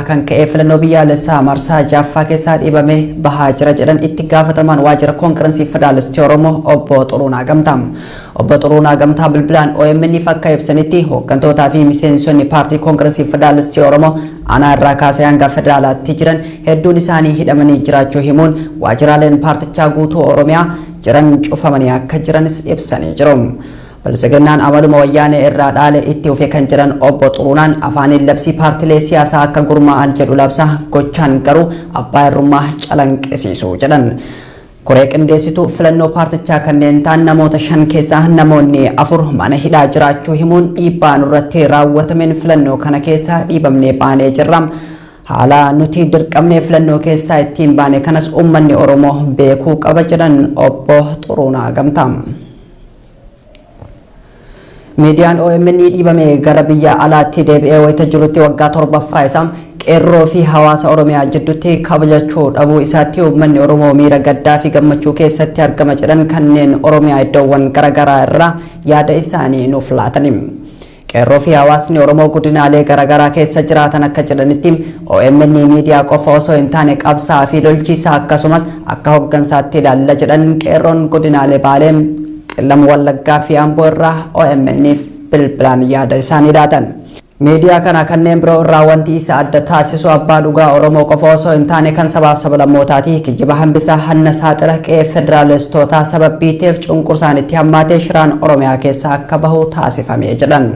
Kan ka'ee filannoo biyyaalessaa marsaa 6ffaa keessaa dhiibamee bahaa jira jedhan itti gaafatamaan waajjira Koongirensii Federaalistii Oromoo Obbo Xuruunaa Gamtaa. Obbo Xuruunaa Gamtaa bilbilaan OMN'f akka ibsanitti, hooggantootaa fi miseensonni paartii Koongirensii Federaalistii Oromoo aanaa irraa kaasee hanga federaalaatti jiran hedduun isaanii hidhamanii jiraachuu himuun, waajjiraaleen paartichaa guutuu Oromiyaa jiran cufamanii akka jiranis ibsanii jiru. Biltsiginnaan amaluma Wayyaanee irraa dhaale itti fufe kan jedhan Obbo Xuruunaan, afaaniin labsii paartilee siyaasaa akka gurmaa'an jedhu labsa, gochaan garuu abbaa irrummaa calanqisiisu jedhan. Koree qindeessituu filannoo paartichaa kanneen ta'an namoota 5 keessaa namoonni 4 mana hidhaa jiraachuu himuun, dhiibbaa nurratti raawwatameen filannoo kana keessaa dhiibamnee baanee jirra. Haala nuti dirqamnee filannoo keessaa ittiin baane kanas uummanni Oromoo beekuu qaba jedhan Obbo Xuruunaa Gamtaa. Miidiyaan OMN dhiibamee gara biyya alaatti deebi'ee wayita jirutti waggaa 7ffaa isaa qeerroo fi hawaasa Oromiyaa jidduutti kabajachuu dhabuu isaatti uummanni Oromoo miira gaddaa fi gammachuu keessatti argama jedhan kanneen Oromiyaa iddoowwan garaagaraa irraa yaada isaanii nuuf laatani. Qeerroo fi hawaasni Oromoo godinaalee garaagaraa keessa jiraatan akka jedhanitti, OMN miidiyaa qofa osoo hin taane qabsaa fi lolchiisaa akkasumas akka hooggansaatti ilaalla jedhan qeerroon godinaalee Baalee, Qillam Wallaggaa fi Amboo irraa OMN'f bilbilaan yaada isaanii laatan. Miidiyaa kana kanneen biroo irraa wanti isa adda taasisu abbaa dhugaa Oromoo qofa osoo hin taane kan sabaaf sablammootaati. Kijiba hambisa, hanna saaxila, qe'ee federaalistootaa sababbiiteef cunqursaan itti hammaatee shiraan Oromiyaa keessa akka bahu taasifame jedhan.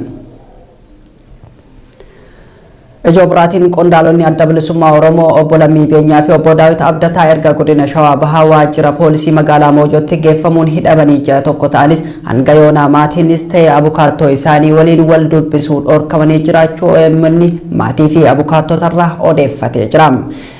Ijoo biraatiin, qondaalonni Adda Bilisummaa Oromoo Obbo Lammii Beenyaa fi Obbo Daawit Abdataa erga godina Shawaa Bahaa waajjira poolisii magaalaa Moojootti geeffamuun hidhamanii ji'a tokko ta'anis, hanga yoonaa maatiinis ta'e abukaattoo isaanii waliin wal dubbisuu dhorkamanii jiraachuu OMN maatii fi abukaattotarraa odeeffatee jira.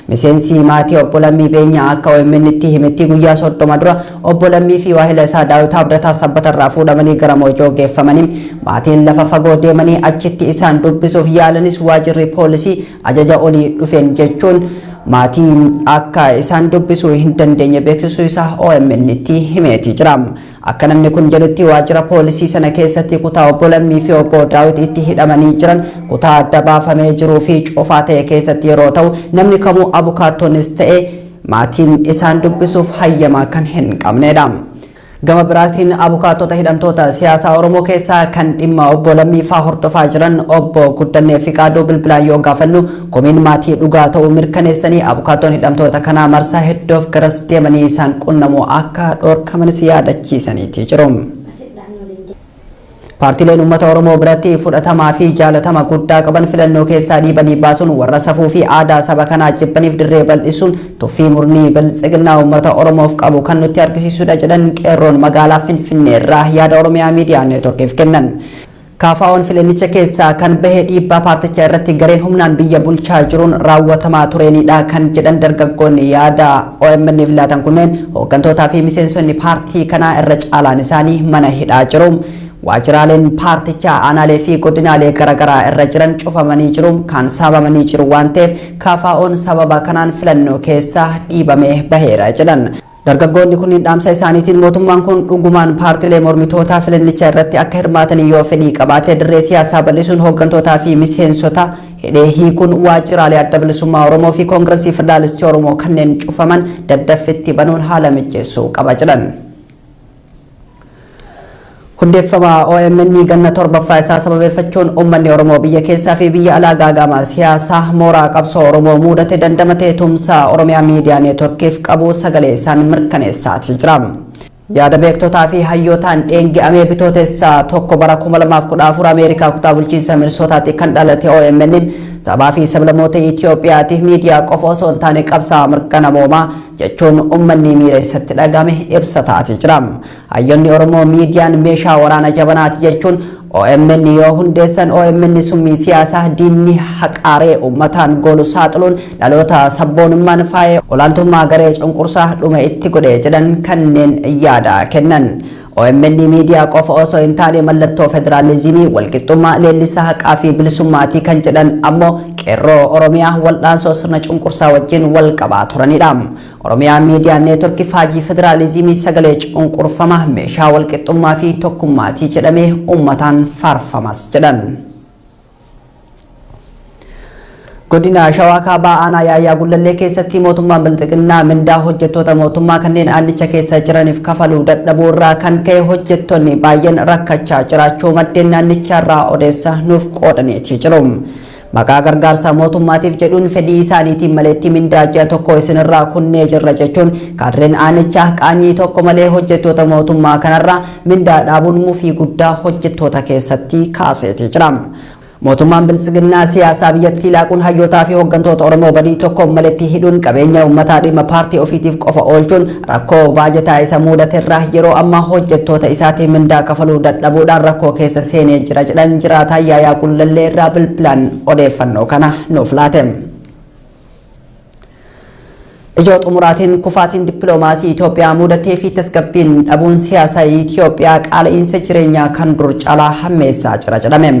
Miseensi maatii Obbo Lammii Beenyaa akka OMN itti himetti, guyyaa 30 dura Obbo Lammii fi waahila isaa Daawit Abdataa Sabbatarraa fuudhamanii gara Moojoo geeffamanii, maatiin lafa fagoo deemanii achitti isaan dubbisuuf yaalanis, waajirri poolisii ajaja olii dhufeen jechuun maatiin akka isaan dubbisuu hin dandeenye beeksisuu isaa OMN itti himeetii jira. Akka namni kun jedhutti, waajjira poolisii sana keessatti kutaa Obbo Lammii fi Obbo Daawit itti hidhamanii jiran kutaa adda baafamee jiruu fi cufaa ta'e keessatti yeroo ta'u, namni kamuu abukaattonis ta'e maatiin isaan dubbisuuf hayyamaa kan hin qabnedha. Gama biraatiin, abukaattota hidhamtoota siyaasaa Oromoo keessaa kan dhimma Obbo Lammii faa hordofaa jiran Obbo Guddannee Fiqaaduu bilbilaan yoo gaafannu, komiin maatii dhugaa ta'uu mirkaneessanii, abukaattoon hidhamtoota kanaa marsaa hedduuf garas deemanii isaan qunnamuu akka dhorkamanis yaadachiisaniitii jiru. Paartiileen uummata Oromoo biratti fudhatamaa fi jaalatama guddaa qaban filannoo keessaa dhiibanii baasuun warra safuu fi aadaa saba kanaa jibbaniif dirree bal'isuun tuffii murnii Biltsiginnaa uummata Oromoof qabu kan nutti argisiisudha jedhan qeerroon magaalaa Finfinnee irraa yaada Oromiyaa Miidiyaa Neetworkiif kennan. KFO'n filannicha keessaa kan bahe dhiibbaa paarticha irratti gareen humnaan biyya bulchaa jiruun raawwatamaa tureenidha kan jedhan dargaggoonni yaada OMN'f laatan kunneen, hooggantootaa fi miseensonni paartii kanaa irra caalaan isaanii mana hidhaa jiru. Waajjiraaleen paartichaa aanaalee fi godinaalee garaagaraa irra jiran cufamanii jiru, kaan saamamanii jiru waan ta'eef KFO'n sababa kanaan filannoo keessaa dhiibamee baheera jedhan. Dargaggoonni kunniin dhaamsa isaaniitiin, mootummaan kun dhugumaan paartilee mormitootaa filannicha irratti akka hirmaatanii yoo fedhii qabaate, dirree siyaasaa bal'isuun hooggantootaa fi miseensota hidhee hiikuun, waajjiraalee Adda Bilisummaa Oromoo fi Koongiresii Federaalistii Oromoo kanneen cufaman daddaffitti banuun haala mijeessuu qaba jedhan. Hundeeffama OMN ganna 7ffaa isaa sababeeffachuun uummanni Oromoo biyya keessaa fi biyya alaa gaagama siyaasaa mooraa qabsoo Oromoo mudate dandamatee tumsa Oromiyaa Miidiyaa Neetworkiif qabu sagalee isaan mirkaneessaatii jira. Yaada beektotaa fi hayyootaan dheengi'amee Bitootessa 1 bara 2014 Ameerikaa kutaa bulchiinsa Minisootaatti kan dhalate OMN sabaa fi sablammoota Itoophiyaatiif miidiyaa qofa osoo hin taane qabsaa mirga namoomaa jechuun uummanni miira isatti dhagame ibsataatii jira. Hayyoonni Oromoo miidiyaan meeshaa waraana jabanaati jechuun OMN yoo hundeessan, OMN summii siyaasaa diinni haqaaree uummataan goolu saaxiluun dhaloota sabboonummaan faayee olaantummaa garee cunqursaa dhuma itti godhe jedhan kanneen yaada kennan. OMN miidiyaa qofa osoo hin taane mallattoo federaalizimii, walqixxummaa, leellisaa haqaa fi bilisummaatii kan jedhan ammoo qeerroo Oromiyaa wal'aansoo sirna cunqursaa wajjin wal qabaa turanidha. Oromiyaa Miidiyaa Neetworkii faajii federaalizimii, sagalee cunqurfamaa, meeshaa walqixxummaa fi tokkummaatii jedhamee uummataan faarfamas jedhan. Godina Shawaa Kaabaa Aanaa Yaayyaa Gullallee keessatti mootummaan Bilxiginnaa mindaa hojjettoota mootummaa kanneen aanicha keessa jiraniif kafaluu dadhabuu irraa kan ka'e hojjettoonni baay'een rakkachaa jiraachuu maddeen naannichaa irraa odeessa nuuf qoodaniiti jiru. Maqaa gargaarsa mootummaatiif jedhuun fedhii isaaniitiin maleetti mindaa ji'a tokko isinirraa kunnee jirra jechuun kaadreen aanichaa qaanyii tokko malee hojjettoota mootummaa kanarraa mindaa dhaabuun mufii guddaa hojjettoota keessatti kaaseeti jira. Mootummaan Biltsiginnaa siyaasaa biyyattii laaquun hayyootaa fi hooggantoota Oromoo badii tokkoon maletti hidhuun qabeenya uummataa dhimma paartii ofiitiif qofa oolchuun rakkoo baajataa isa mudaterraa yeroo ammaa hojjettoota isaatiif mindaa kafaluu dadhabuudhaan rakkoo keessa seenee jira jedhan jiraataa Yaayaa Gullallee irraa bilbilaan odeeffannoo kana nuuf laate. Ijoo xumuraatiin kufaatiin dippiloomaasii Itoophiyaa mudatee fi tasgabbiin dhabuun siyaasaa Itoophiyaa qaala'iinsa jireenyaa kan dur caalaa hammeessaa jira jedhame.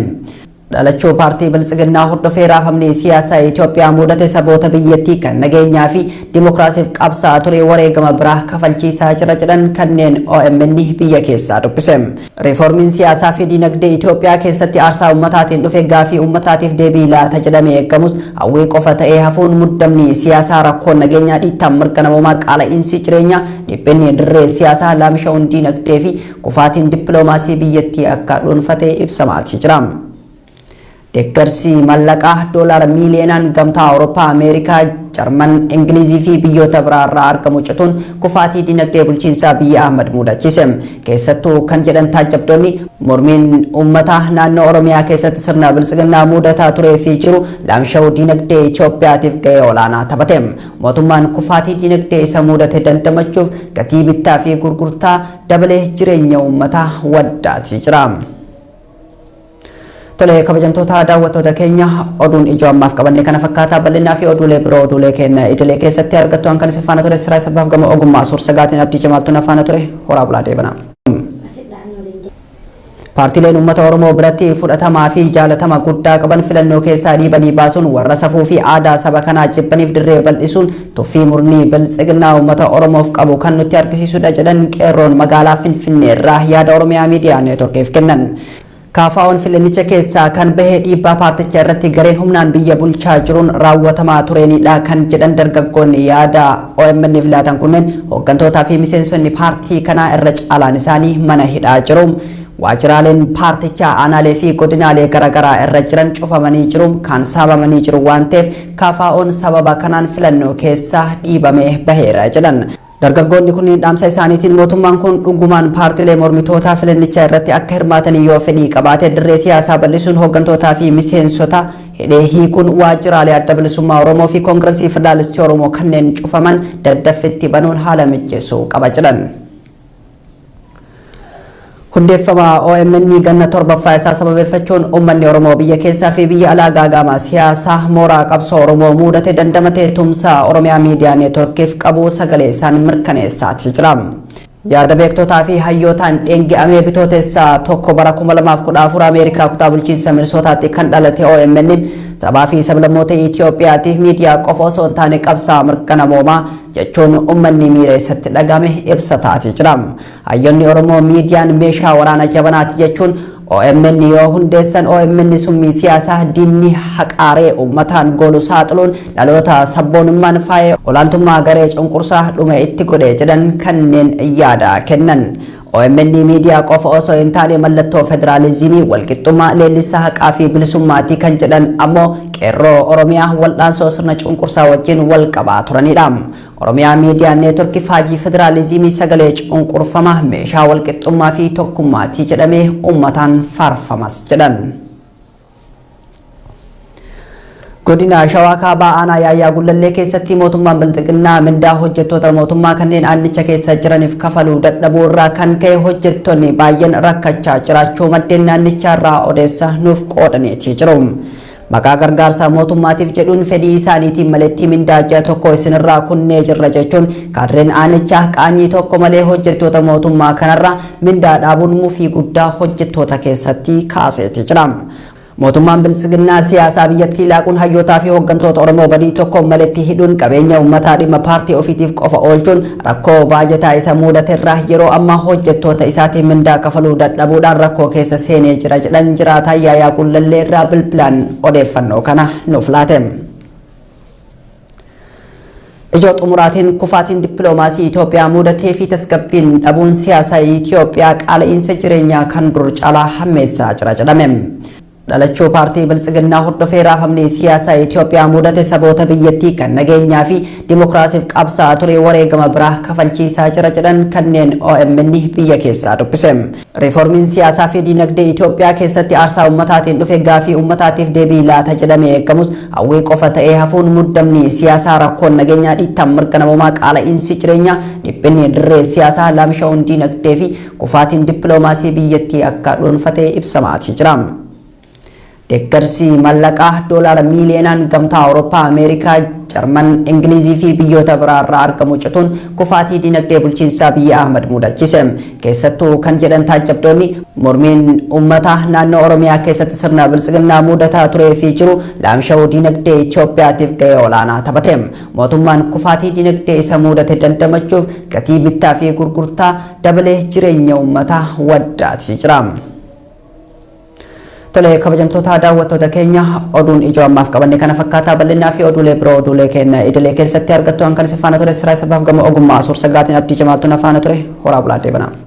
Dhalachuu paartii Biltsiginnaa hordofee raafamni siyaasaa Itoophiyaa mudate saboota biyyattii kan nageenyaa fi dimookiraasiif qabsaa'aa ture wareegama biraa kafalchiisaa jira jedhan kanneen OMN biyya keessaa dubbise. Riiformiin siyaasaa fi dinagdee Itoophiyaa keessatti aarsaa uummataatiin dhufe gaafii uummataatiif deebii laata jedhamee eegamus hawwii qofa ta'ee hafuun muddamni siyaasaa rakkoon nageenyaa dhiittaan mirga namoomaa qaala'iinsi jireenyaa dhiphinni dirree siyaasaa laamsha'uun dinagdee fi kufaatiin dippiloomaasii biyyattii akka dhuunfate ibsamaatii jira. Deeggarsi mallaqaa doolaara miiliyoonaan gamtaa Awurooppaa, Ameerikaa, Jarman, Ingilizii fi biyyoota biraa irraa argamu cituun kufaatii dinagdee bulchiinsaa biyya Ahmad mudachiise. Keessattuu kan jedhan taajjabdoonni mormiin uummataa naannoo Oromiyaa keessatti sirna biltsiginnaa mudataa turee fi jiru laamsha'uu dinagdee Itoophiyaatiif gahee olaanaa taphate. Mootummaan kufaatii dinagdee isa mudate dandamachuuf gatii bittaa fi gurgurtaa dabalee jireenya uummataa waddaatii jira. Tole kabajamtoota daawwattoota keenya oduun ijoo ammaaf qabanne kana fakkaataa bal'inaa fi oduulee biroo oduulee keenya idilee keessatti argattu kan isin faana ture siraa sabaaf gama ogummaa suur-sagaatiin Abdii Jamaaltuun faana ture horaa bulaa deebana. Paartiileen uummata Oromoo biratti fudhatamaa fi jaalatama guddaa qaban filannoo keessaa dhiibanii baasuun warra safuu fi aadaa saba kanaa jibbaniif dirree bal'isuun tuffii murnii biltsiginnaa uummata Oromoof qabu kan nutti argisiisudha jedhan qeerroon magaalaa Finfinnee irraa yaada Oromiyaa Miidiyaa Neetworkiif kennan. KFO'n filannicha keessaa kan bahe dhiibbaa paarticha irratti gareen humnaan biyya bulchaa jiruun raawwatamaa tureenidha kan jedhan dargaggoonni yaada OMN'f laatan kunneen hooggantootaa fi miseensonni paartii kanaa irra caalaan isaanii mana hidhaa jiru. Waajjiraaleen paartichaa aanaalee fi godinaalee garaagaraa irra jiran cufamanii jiru kan saamamanii jiru waan ta'eef KFO'n sababa kanaan filannoo keessaa dhiibamee baheera jedhan. Dargaggoonni kunneen dhaamsa isaaniitiin mootummaan kun dhugumaan paartiilee mormitootaa filannicha irratti akka hirmaatan yoo fedhii qabaate dirree siyaasaa bal'isuun hooggantootaa fi miseensota hidhee hiikuun waajjiraalee adda bilisummaa Oromoo fi Koongiresii Federaalistii Oromoo kanneen cufaman daddaffitti banuun haala mijeessuu qaba jedhan. Hundeeffama OMN ganna torbaffaa isaa sababeeffachuun uummanni Oromoo biyya keessaa fi biyya alaa gaaga'ama siyaasaa mooraa qabsoo Oromoo mudate dandamatee tumsa Oromiyaa Miidiyaa Neetworkiif qabu sagalee isaan mirkaneessaatii jira. Yaada beektotaa fi hayyootaan dheengi'amee bitootessa tokko bara 2014 Ameerikaa kutaa bulchiinsa Minisootaatti kan dhalate OMN sabaa fi sablammoota Itoophiyaatiif miidiyaa qofa osoo hin taane qabsaa mirga namoomaa jechuun uummanni miira isatti dhagame ibsataatii jira. Hayyoonni Oromoo miidiyaan meeshaa waraana jabanaati jechuun OMN yoo hundeessan OMN summii siyaasaa diinni haqaaree uummataan goolu saaxiluun dhaloota sabboonummaan faayee olaantummaa garee cunqursaa dhume itti godhe jedhan kanneen yaada kennan. OMN miidiyaa qofa osoo hin taane mallattoo federaalizimii walqixxummaa leellisaa haqaa fi bilisummaati kan jedhan ammoo qeerroo Oromiyaa wal'aansoo sirna cunqursaa wajjin wal qabaa turanidha. Oromiyaa Miidiyaa Neetworkii faajii federaalizimii sagalee cunqurfamaa meeshaa walqixxummaa fi tokkummaati jedhamee uummataan faarfamas jedhan. Godina Shawaa Kaabaa Aanaa Yaayyaa Gullallee keessatti mootummaan Bilxiginnaa mindaa hojjettoota mootummaa kanneen aanicha keessa jiraniif kafaluu dadhabuu irraa kan ka'e hojjettoonni baay'een rakkachaa jiraachuu maddeen naannichaa irraa odeessa nuuf qoodaniitii jiru. Maqaa gargaarsa mootummaatiif jedhuun fedhii isaaniitiin maletti mindaa ji'a tokko isinirraa kunnee jirra jechuun kaadreen aanichaa qaanyii tokko malee hojjettoota mootummaa kanarraa mindaa dhaabuun mufii guddaa hojjettoota keessatti kaaseetii jira. Mootummaan Biltsiginnaa siyaasaa biyyattii laaquun hayyootaa fi hooggantoota Oromoo badii tokko maletti hidhuun qabeenya uummataa dhimma paartii ofiitiif qofa oolchuun rakkoo baajataa isa mudaterraa yeroo ammaa hojjettoota isaatiif mindaa kafaluu dadhabuudhaan rakkoo keessa seenee jira jedhan jiraataa Yaayaa Gullallee irraa bilbilaan odeeffannoo kana nuuf laate. Ijoo xumuraatiin kufaatiin dippiloomaasii Itoophiyaa mudatee fi tasgabbiin dhabuun siyaasaa Itoophiyaa qaala'iinsa jireenyaa kan dur caalaa hammeessaa jira jedhame. Dhalachuu paartii Biltsiginnaa hordofee raafamni siyaasaa Itoophiyaa mudate saboota biyyattii kan nageenyaa fi dimokiraasiif qabsaa'aa ture wareegama biraa kafalchiisaa jira jedhan kanneen OMN biyya keessaa dubbise. Riiformiin siyaasaa fi diinagdee Itoophiyaa keessatti aarsaa ummataatiin dhufe gaafii ummataatiif deebii laata jedhamee eegamus hawwii qofa ta'ee hafuun muddamni siyaasaa, rakkoon nageenyaa, dhiittaan mirga namoomaa, qaala'iinsi jireenyaa, dhiphinni dirree siyaasaa, laamsha'uun diinagdee fi kufaatiin dippiloomaasii biyyattii akka dhuunfate ibsamaatii jira. Deeggarsi mallaqaa doolaara miiliyoonaan gamtaa Awurooppaa, Ameerikaa, Jarman, Ingilizii fi biyyoota biraa irraa argamu cituun kufaatii dinagdee bulchiinsaa biyya Ahmad mudachise. Keessattuu kan jedhan taajjabdoonni, mormiin uummataa naannoo Oromiyaa keessatti sirna Biltsiginnaa mudataa turee fi jiru laamsha'uu dinagdee Itoophiyaatiif gahee olaanaa taphate. Mootummaan kufaatii dinagdee isa mudate dandamachuuf gatii bittaa fi gurgurtaa dabalee jireenya uummataa waddaatii jira. Tole, kabajamtoota daawwattoota keenya, oduun ijoo ammaaf qabanne kana fakkaataa. Bal'inaa fi oduulee biroo oduulee keenya idilee keessatti argattu. Kan isin faana ture siraa sabaaf gama ogummaa suur sagaatiin Abdii Jamaaltuun faana ture. Horaa bulaa, deebanaa.